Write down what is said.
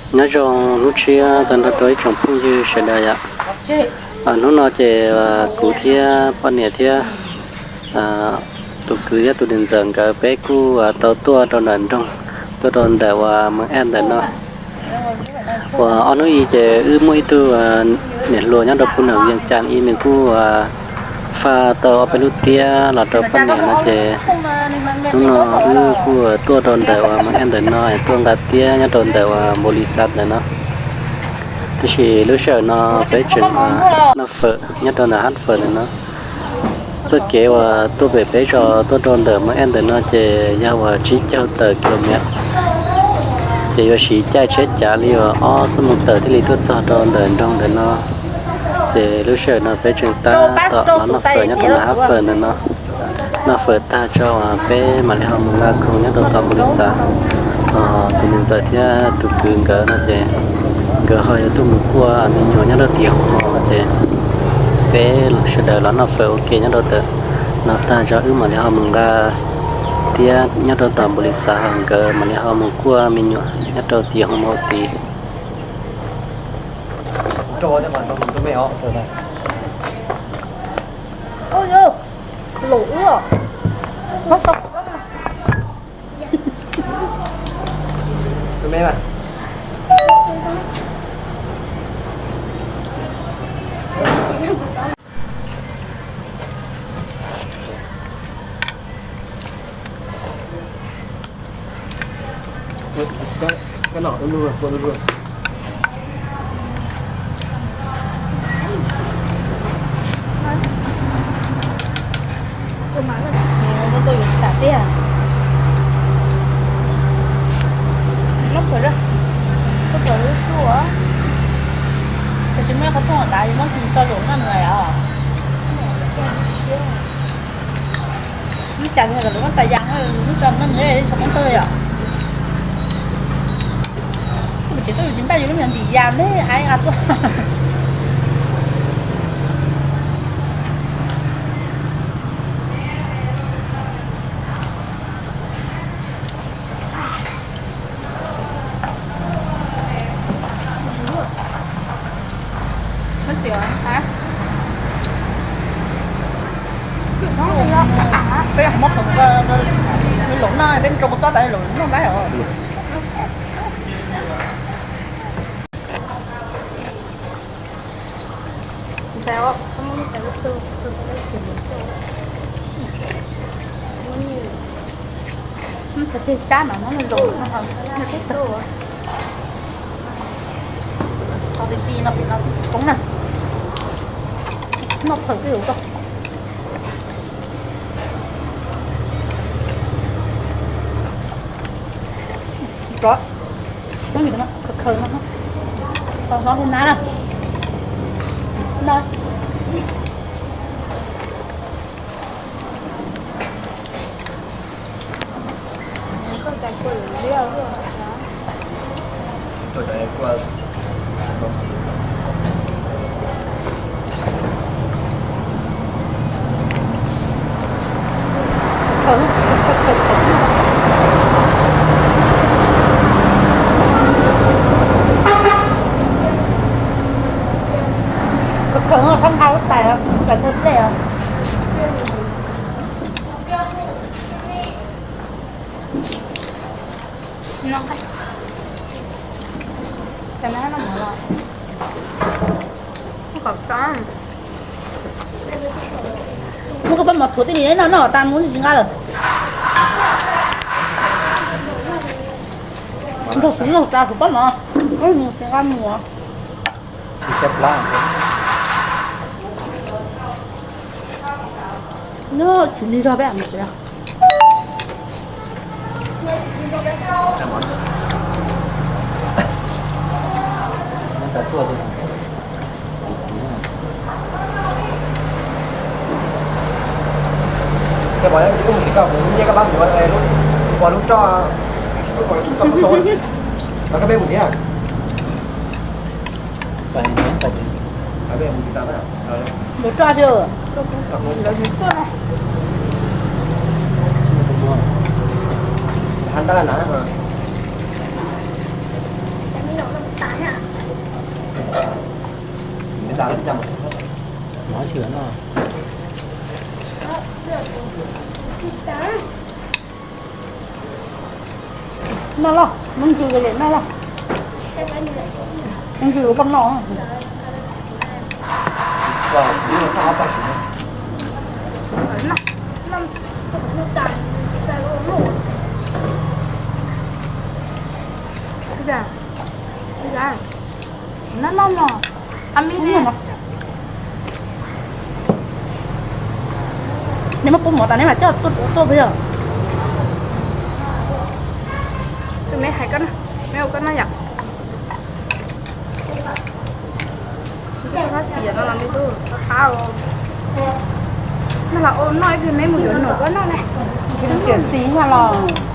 Nyob zoo hnub tshiab tag nrho rau ib tsoom phooj ywg sawv daws yom. Hnub no ces kuv thiab poj niam thiab tus kwv thiab tus niam ntxawm nkawd peb kuj tau tuaj rau ntawm nroog, tuaj rau ntawm uas Mws Ej ntawm no. Uas ob hnub i ces wb muaj ib tug niam hluas nyob rau Phu Nam Vias Cas i nws kuj faj tau ob peb lub tiab los rau poj niam no ces hnub no wb kuj tuaj rau ntawm uas Mws Ej ntawm no tuaj nqa tiab nyob rau ntawm uas Npaus Lis Xav ntawm no. Tab sis lub sij hawm no peb tseem noj fawm nyob rau ntawm hab fawm ntawm no. Txoj kev uas tuaj pem peb zos tuaj rau ntawm Mws Ej ntawm no ces yog uas tsib caug tawm kilomev, ces yuav siv caij tsheb cav li uas ob xuab moos tawm thiaj li tuaj txog rau ntawm nroog ntawm no. Ces lub sij hawm no peb tseem tab tom los noj fawm nyob rau ntawm hab fawm ntawm no. Noj fawm tag tso uas peb mam li ho mus nqa khoom nyob rau tom Npaus Lis Xav. Tus niam ntxawm thiab tus kwv nkawd no ces nkawd ho yuav tuaj mus kuaj me nyuam nyob rau tim hoos maum no ces peb sawv daws los noj fawm ua ke nyob rau ntawm no tag tso wb mam li ho mus nqa tiab nyob rau tom Npaus Lis Xav ho nkawd mam li ho mus kuaj me nyuam nyob rau tim hoos maum tid. Tus mas tuaj yuav xam tiag. Lub pawg, lub pawg lub xub, tab sis muaj ib qhov rooj dav muab tus tso lus no nws os. Lub cas lawv muab tas yas, lub tso no nws tso qoob tau yom. Ces tuaj yus tsis npaj yus lub me ntim yas neb hais nqa tuaj. Peb muab qhov lus no peb rau kua txob tas lus no npab os. Txog teg sab no no zoo no, tau ti ti no poob na, noj phawm twj ywm koj. Rov, khaws khaws no, tau hlob li na, no. Khaws khaws no thoob nqa lub tais, tais thawj dlej os. Muab koj pob mov thuav tij li no noj tas mus tsis nqa lawm. Nrog kuv noj tas kuv pob mov, mus tsis nqa mus. Nyob tsis lig zog peb mus tsev. Ces pom kuv mus tim koj, kuv nyiaj koj pab mus ua lub roj, lub roj koj mus xau, los koj peb mus thiab. Mus roj xwb. Lawv mus tuaj no. Ntab na. Mov tsis noj. Noj lauj, muab ntsis li noj lauj. Muab ntsis li koj noj. Noj noj mog, a mi ne. Neb muab pub mov tas neb mam coj tuaj pub yog. Tus me hais koj, me ua koj noj yom. Noj los me tub, qab qab. Noj los ua noj ib pliag me mus yuav num koj noj ne. Txiav xis noj los.